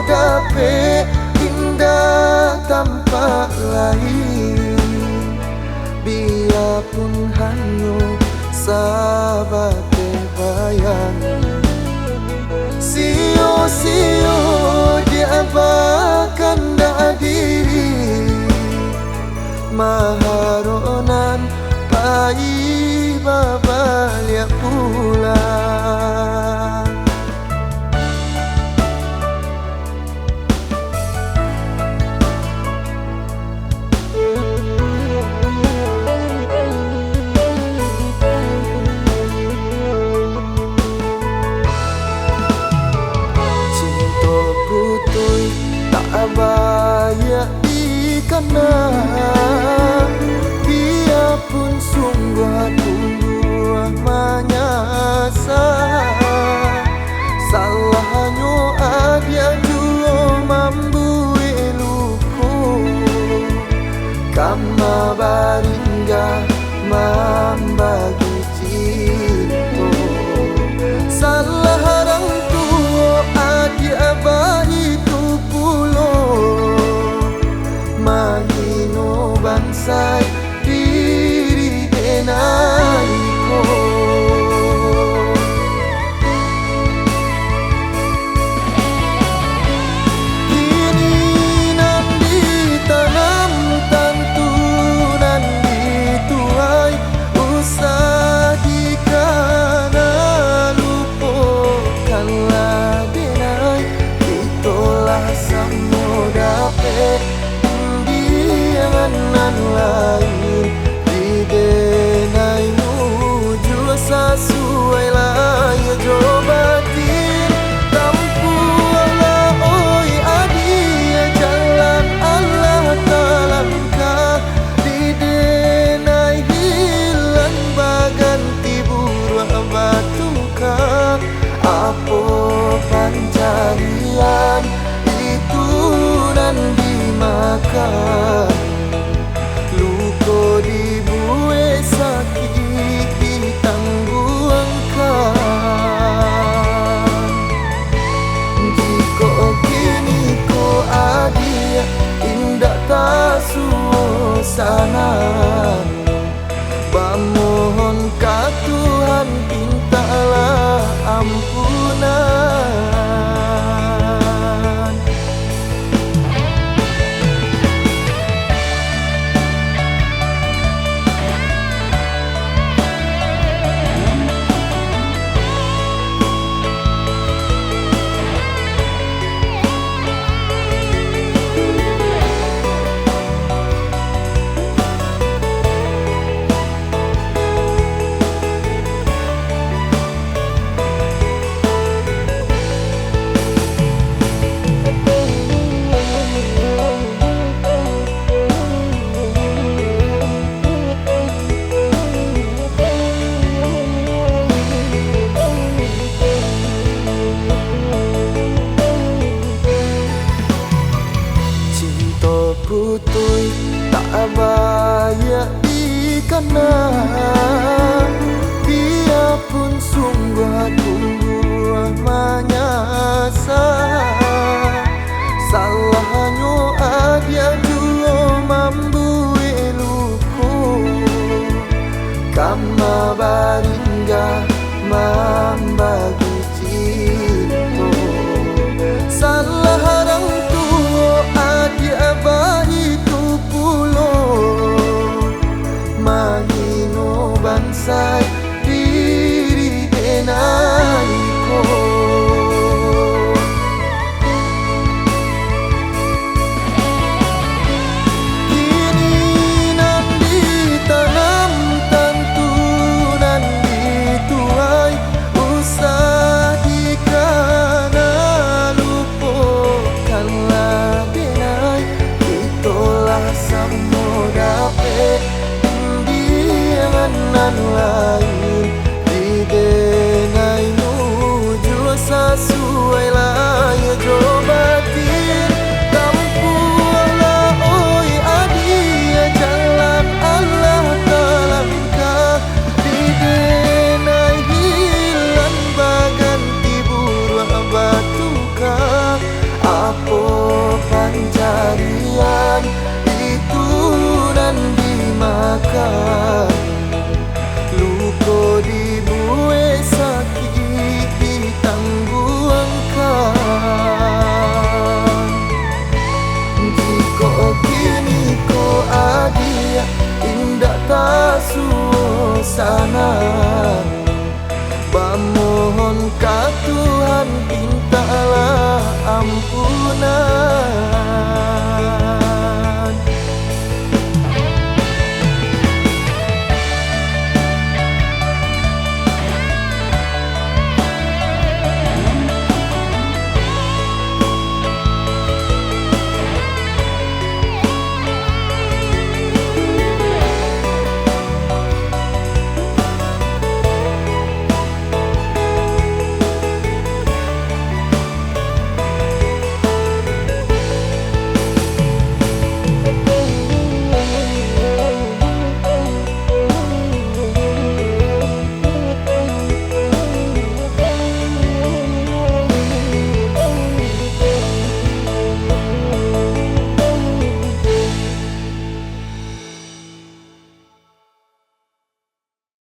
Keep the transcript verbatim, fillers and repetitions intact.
Dapek indak tampak lain, biapun hanyo sabateh bayang. Sio-sio diabakan dak diri, maharonan pai babaliak pulang. Cinto putuih tak baiak dikana, biapun sungguah tumbuah manyasa. Salahnyo adiak juo mambuek luko, kama baringgah mambagi cinto. Salah urang tuo adiak baitu pulo, mahino bansai diri denai ko. Kini nan ditanam tantu nan dituai, usah dikana lupokanlah denai. Kito lah samo dapek undian nan lain, di denai mujua sasuai lai jo batin. Tampuahlah, oi adiak, jalan alah talangkah, di denai hilang baganti buruak batuka. Apo pancarian itu nan dimakan, luko dibuek sakik ditangguangkan. Jikok kiniko adiak indak tasuo sanan, bamohon ka Tuhan pintaklah ampunan. Cinto putuih tak baiak dikana, biapun sungguah tumbuah manyasa. Salahnyo adiak juo mambuek luko, kama baringgah mambagi cinto. Salah urang tuo adiak baitu pulo, mahino bansai diri denai ko. Kini nan ditanam tantu nan dituai, usah dikana lupokanlah denai. Kito lah samo dapek undian nan lain, Mohon ka Tuhan, pintalah ampunan.